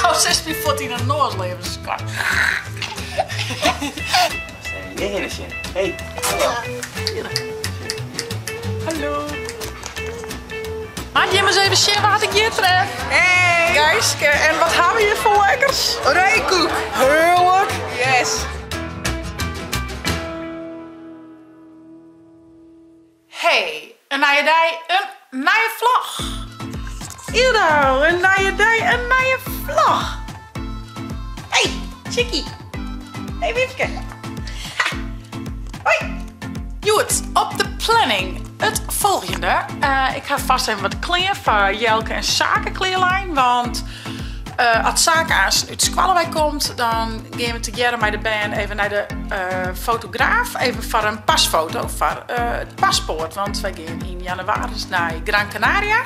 Oh, sis myn fuot yn 'e noas, leave skat. Hjir hinne sjen. Hey, hallo. Hallo. Mag jim ris even sjen wat ik hjir tref? Hey! Geiske, en wat ha we hjir foar lekkers? Oranjekoek! Hearlik! Yes! Hey, in nije dei, in nije vlog. Ildo, in nije dei, in nije vlog. Hey, Chickie. Hey, Wiepke. Ha. Hoi. Hjoed op de planning it folgjende. Eh, ik ha fêst even wat klean foar Jelke en Sake klearlein, want eh, as Sake aanst út skoalle wei komt, dan gean we tegearre mei de bern even nei de eh, fotograaf, even foar in pasfoto foar eh, it paspoart. Want wy gean yn jannewaris nei Gran Canaria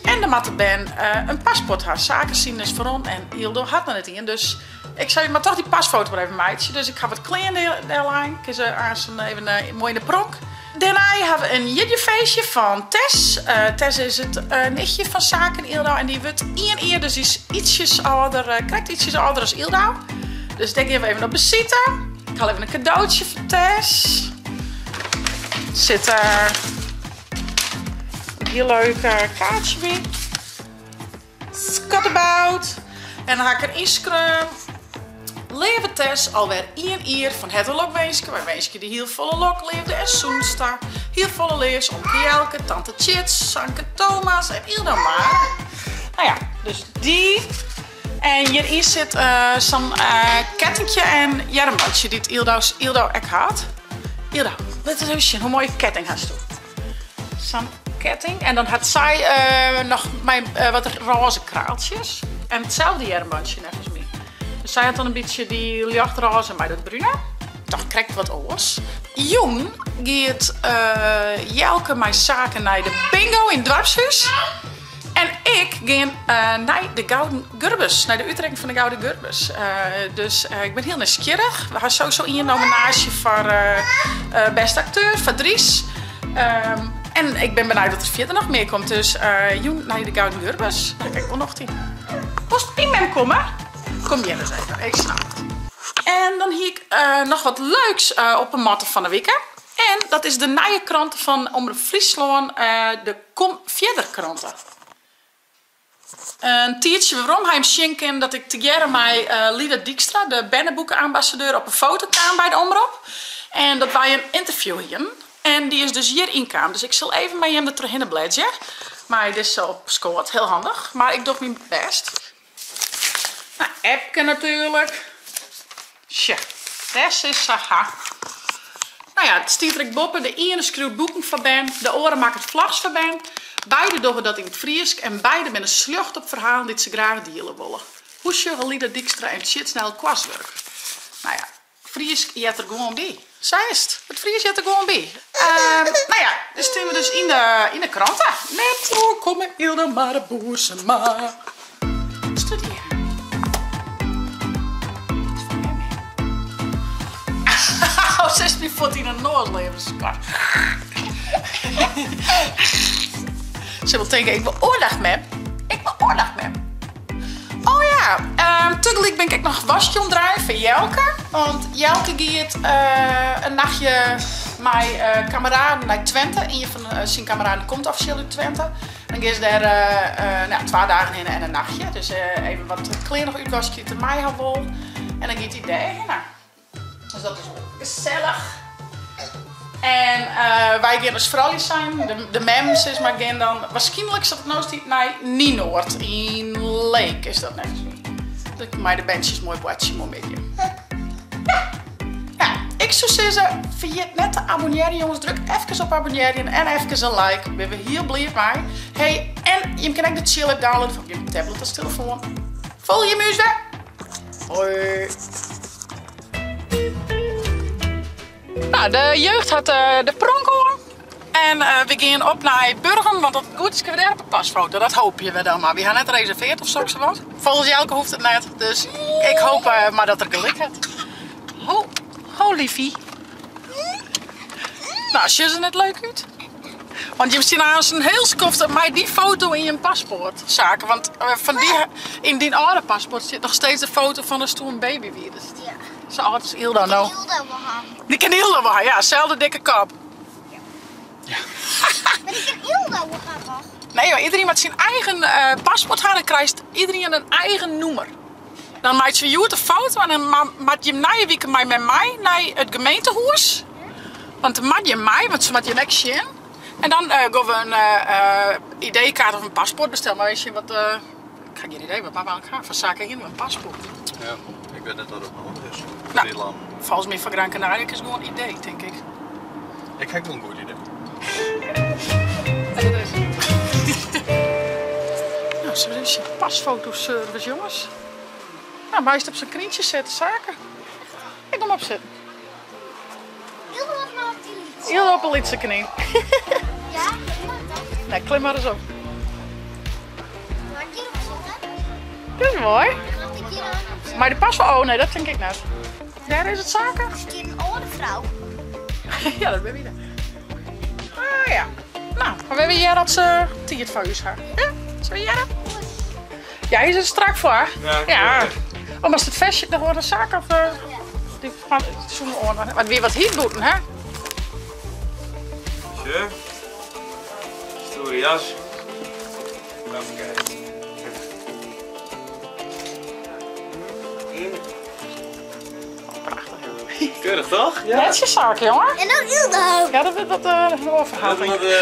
en dan moat de bern eh, in paspoart ha. Sake syn is ferrûn en Ildo hat noch net ien, dus ik sei, moat toch dy pasfoto mar even meitsje. Dus ik ha wat klean dêr lein. Kin se aanst even moai yn de pronk. Dêrnei ha we in jierdeifeestje fan Tess. Tess is it nichtje fan Sake en Ildo en dy wurdt ien jier, dus dy is ietsjes âlder, krekt ietsjes âlder as Ildo. Dus dêr gean we even op besite. Ik haal even in kadootsje foar Tess. Sit in hiel leuk kaartsje by. Skattebout. En dan ha ik der ynskreaun. Leave Tess, alwer ien jier fan herte lokwinske. Wy winskje dy hiel folle lok, leafde en sûnens ta. Hiel folle leafs, omke Jelke, tante Tjits, Sanke Thomas en Ildo Mare. Nou ja, dus dy. En hjiryn sit uh, sa'n uh, kettingje en earmbandsje dy't Ildo, Ildo ek hat. Ildo, lit ris even sjen, hoe moaie ketting hasto? Sa'n ketting. En dan hat sy uh, noch mei uh, wat rôze kraaltsjes. En itselde earmbandsje neffens my. Dus sy hat dan in bytsje dy ljochtrôze mei dat brune. Toch krekt wat oars. Jûn giet uh, Jelke mei Sake nei de bingo yn it doarpshûs. En ik gean nei de Gouden Gurbes, nei de útrikking fan de Gouden Gurbes. Dus ik bin hiel nijsgjirrich. We ha sowieso ien nominaasje foar bêste akteur, foar Dries. En ik bin benijd wat der fierder noch mear komt. Dus jûn nei de Gouden Gurbes. Dêr ha ik wol nocht yn. Wolst by mem komme? Kom hjir ris even, ik snap it. En dan hie ik noch wat leuks op 'e matte fan 'e wike. En dat is de nije krante fan Omrop Fryslân, de Kom Fierder krante. In tiidsje werom ha jim sjen kinnen dat ik tegearre mei Lida Dykstra, de berneboeke-ambassadeur, op 'e foto kaam by de Omrop. En dat wy in ynterview hienen. En dy is dus hjir ynkaam. Dus ik sil even mei jim der trochhinne blêdzje. Mei dizze op skoat, hiel handich. Mar ik doch myn bêst. Nou, Epke natuerlik. Sjoch, dêr is sa ha. Nou ja, it stiet der ek boppe. De iene skriuwt boeken foar bern, de oare makket vlogs foar bern. Beide dogge dat yn it Frysk en beide binne sljocht op ferhalen dy't se graach diele wolle. Hoe sjogge Lida Dykstra en Tjits nei elkoars wurk? Nou ja, Frysk heart der gewoan by. Sa is it. It Frysk heart der gewoan by. Nou ja, dêr stean we dus yn de, yn de krante. Net oankomme, Hilda Mare Boersema. Wat stiet hjir? Wat is foar mem hè? Oh, sis myn fuot yn 'e noas, leave skat. Se wol tinke, ik wol oandacht, mem. Ik wol oandacht, mem. Oh ja, tagelyk bin ik ek noch waskje oan it draaien foar Jelke. Want Jelke giet in nachtje mei kameraden nei Twente. Ien fan syn kameraden komt offisjeel út Twente. Dan gean se dêr no, twa dagen hinne en in nachtje. Dus even wat klean noch útwaskje dy't er mei ha wol. En dan giet hy dêrhinne. Dus dat is wol gesellich. En wy gean as froulju sein, de mem sis mar, gean dan waarskynlik, sa't it no stiet, nei Nienoord. Yn Leek is dat neffens my. Dat mei de berntsjes moai boartsje, moai middei. Ja. Ja, ik soe sizze, ferjit net te abonnearjen jonges. Druk efkes op abonnearjen en efkes in like. Binne we hiel bliid mei. Hey, en jim kinne ek de Tsjil app downloaden foar op jim tablet as telefoan. Folgje jim ús wer. Hoi. Nou, de jeugd hat de pronk oan. En we gean op nei Burgum, want as it goed is kinne we dêr op 'e pasfoto. Dat hoopje we dan mar. Wy ha net reserveard of soksawat. Folgens Jelke hoecht it net, dus ik hoop mar dat er gelyk hat. Ho, ho liefie. Nou, sjogge se net leuk út? Want jim stean aanst in hiel skoft mei dy foto yn jim paspoart, Sake. Want fan dy, yn dyn âlde paspoart stiet noch steeds de foto fan ast toen in baby wiest. Ja. Sa âld as Ylda no. Dy kin Ylda wol ha. Dy kin Ylda wol ha, ja. Selde dikke kop. Ja. Mar dy kin Ylda wol ha toch? Nee joh, iederien moat syn eigen paspoart ha, dan krijst iederien in eigen nûmer. Dan meitsje we hjoed de foto en dan moat jim nije wike mei mem mei nei it gemeentehûs. Want dan moat jim mei, want se moat jim ek sjen. En dan gean we in ID-kaart of in paspoart bestellen. Mar we sjen wat, ik ha gjin idee wat moat we eigentlik ha. Foar saken hiene we in paspoart. Ja, ik wit net wat it nedich is foar Nou, dy lannen. Folgens my foar Gran Canaria is gewoan ID, tink ik. Ik ha ek wol in goed idee. En dat is? Nou, se is syn pasfotoservice, jonges. Nou, meist op sa'n kryntsje sitte, Sake. Ik kom opsitten. Hiel op in lytse knyn. Ja, dat. Nee, klim mar ris op. Mag ik hierop zitten? Dat is moai. Mag ik hier ook op zitten? Mei de pasfoto? Oh nee, dat tink ik net. Dêr is it Sake. Is hier in âlde frou? Ja, dat binne wy. Ah ja. Nou, maar we hearre as se tiid foar ús ha. Ja, sille we hearre? Ja, hy is der strak foar. Ja. Oh, moatst it festje noch oan de sak of? Dy fan sûnder oan. Want it wie wat hyt bûten, hè? Sjoch. Stoere jas. Hoppakee. Oh, prachtich, jonge. Keurich toch? Ja. Netsjes Sake, jonge. En dan Yldo. Ja, dat wurdt wat in oar ferhaal, Dat tink ik. wordt,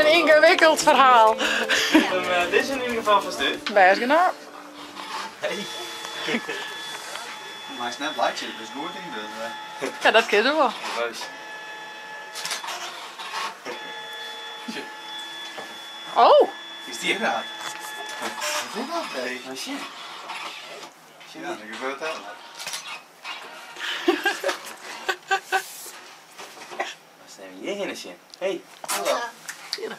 In yngewikkeld ferhaal. Dizze yn ieder gefal foar stu. Bêst genôch. Hey. Meist net laitsje, it is goed yn dus. Ja, dat kin se wol. Reus. Oh! Is die? Wat is dat? Nee. Maar sjen. Ja, dat gebeurt wel. Moatst even hjirhinne sjen. Hey. Hallo. Sjen, hjir.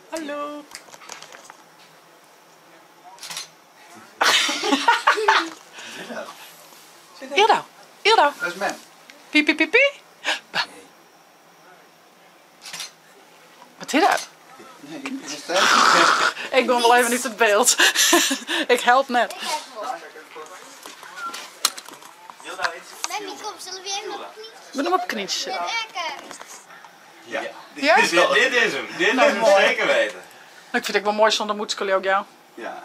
Hallo. Wat is dat? Yldo, Yldo. Dat is mem. Piep, piep, piep, piep. Wat is dat? Nee, dit is dat. Ik gong wol even út it byld. Ik help net. Memmy, kom, zullen we even op knieën? We doen op knietjes zitten. Ja. Ja? Dit, dit is hem. Dit is hem zeker weten. Ik vind het wel mooi zonder moedskolie ook, ja. Ja.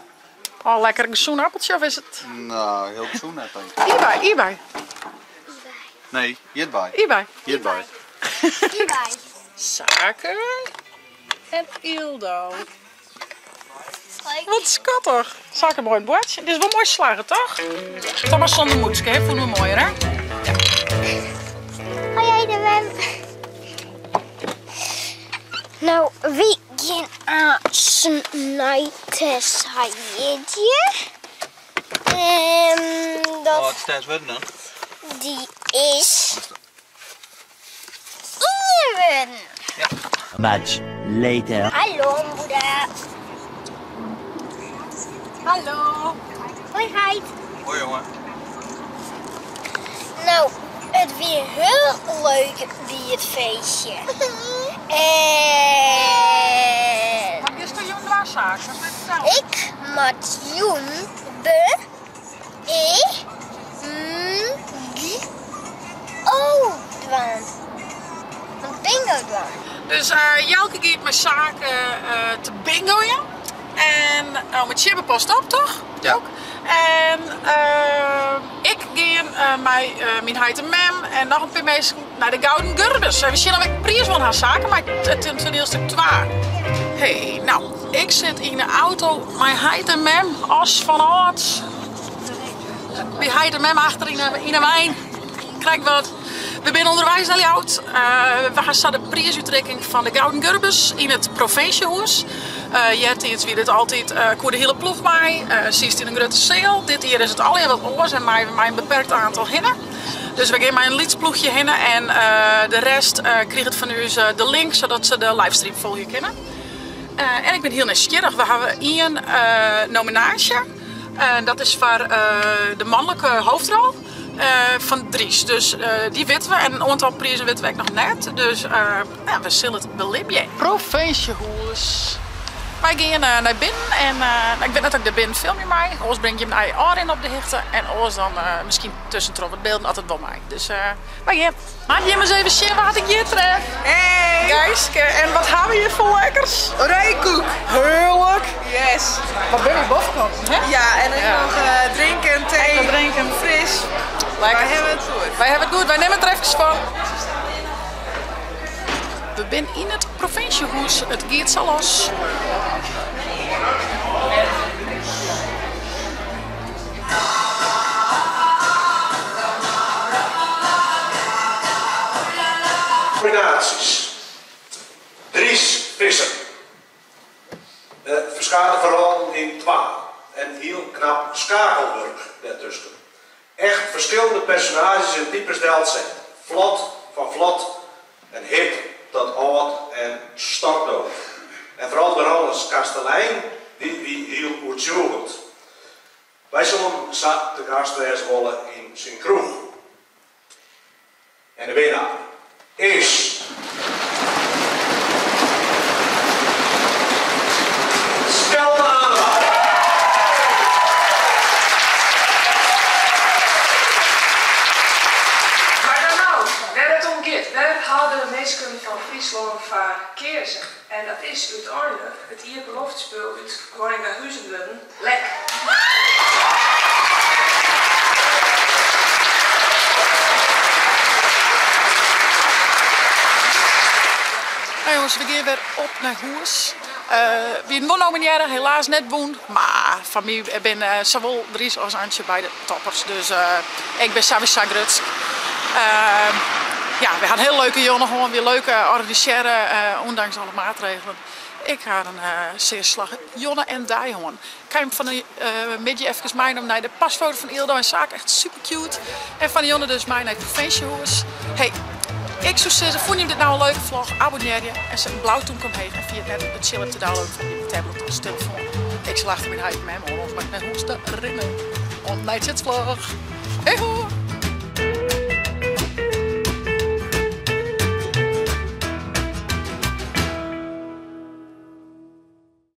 Oh, lekker een zoen appeltje of is het? Nou, heel zoen net denk ik. Hierbij, hierbij. Nee, hierbij. Hierbij. Hierbij. Hierbij. Sake en Yldo. Wat skattig. Sake mooi boardje. Dit is wel mooi slagen, toch? Toch maar zonder moedske, hè? Voelen we mooier, hè? Ja. Hoi, hoi, de mem. Nou, wie gean aansen nei Tess har jierdei? En dat Wat is Tess wurden dan? dy is ien wurden. Ja. Much later. Hallo moeder. Hallo. Hoi heit. Hoi jongen. Nou, it wie hiel leuk by it feestje. En Wat gisto jûn dwaan, Sake? Wat wit ik zelf? ik moat jûn B E M G O dwaan. Want bingo dwaan. Dus Jelke giet mei Sake te bingojen. En oh, met Tjibbe past op, toch? Ja. Ook. En ik gean mei myn heit en mem en noch in pear minsken nei de Gouden Gurbe. En we sjogge dan ek priis wûn ha Sake mei it toanielstik 2. Hey, nou, ik sit yn de auto mei heit en mem as fan âlds. By heit en mem achter yn 'e wein. Krekt wat. We binne ûnderweis nei Ljouwert. We ha sa de priisútrikking fan de Gouden Gurbes yn it provinsjehûs. Eartiids wie dit altyd, koe de hiele ploech mei. Siest yn in grutte seal. Dit jier is it allegear wat oars en meie we mei in beperkt aantal hinne. Dus we gean mei in lyts ploechje hinne en de rest kriget fan ús de link sadat se de livestream folgje kinne. En ik bin hiel nijsgjirrich. We hawwe ien nominaasje. Dat is foar de manlike hoofdrol. Fan Dries. Dus dy witte we en in oantal prizen witte we ek noch net. Dus ja, we sille it belibje. Provinsjehûs. Wy gean nei binnen en ik wit net of ik dêr binnen filmje mei. Oars bring ik jim nei ôfrin op de hichte en oars dan miskien tuskentroch wat bylden as it wol mei. Dus wy gean. Moat jim ris even sjen wa't ik hjir tref. Hey! Geiske, en wat ha we hjir foar lekkers? Oranjekoek. Hearlik. Yes. Wat binne wy bofkoppen, hè? Ja, en ek noch drinken, tee, drinken. Fris. Lekker. Wy hawwe it goed. Wy hawwe it goed, wy nimme it der efkes fan. We binne yn it provinsjehûs, it giet sa los. Nominaasjes, Dries Visser. Ferskate ferhalen yn twa en hiel knap skakelwurk dêrtusken. Echt ferskillende personaazjes en types delset. Flot fan flot en hip tot âld en stokdoof. En foaral de rol as kastelein, dy wie hiel oertsjûgjend. Wy soenen sa te gast wêze wolle yn syn kroech. En de winnaar is. Skelte Anema! Mar dan no, wêr it om giet, wêr ha de minsken fan Fryslân foar keazen? En dat is úteinlik it iepenloftspul út Goaiïngahuzen wurden, Lek. No jonges, we gean wer op nei hûs. Wienen wol nominearre, helaas net wûn. Mar foar my binne sawol Dries as Antsje beide toppers. Dus ik bin sawiesa grutsk. Ja, we ha in hiele leuke jûn hân, wie leuk organisearre, ûndanks alle maatregelen. Ik ha in sear slagge jûn en dei hân. Ik ha jim fan 'e middei efkes meinommen nei de pasfoto fan Yldo en Saak, echt super cute. En fan 'e jûn dus mei nei it provinsjehûs. Hey, ik soe sizze, fûn jim dit no in leuke vlog? Abonnearje en set in blau tûmke omheech en ferjit net de tsjil te downloaden fan jim tablet of telefoan. Ik sil achter myn heit en mem oan, oars moat ik nei hûs ta rinnen. Oant nei tsjitsvlog. Hey hoi!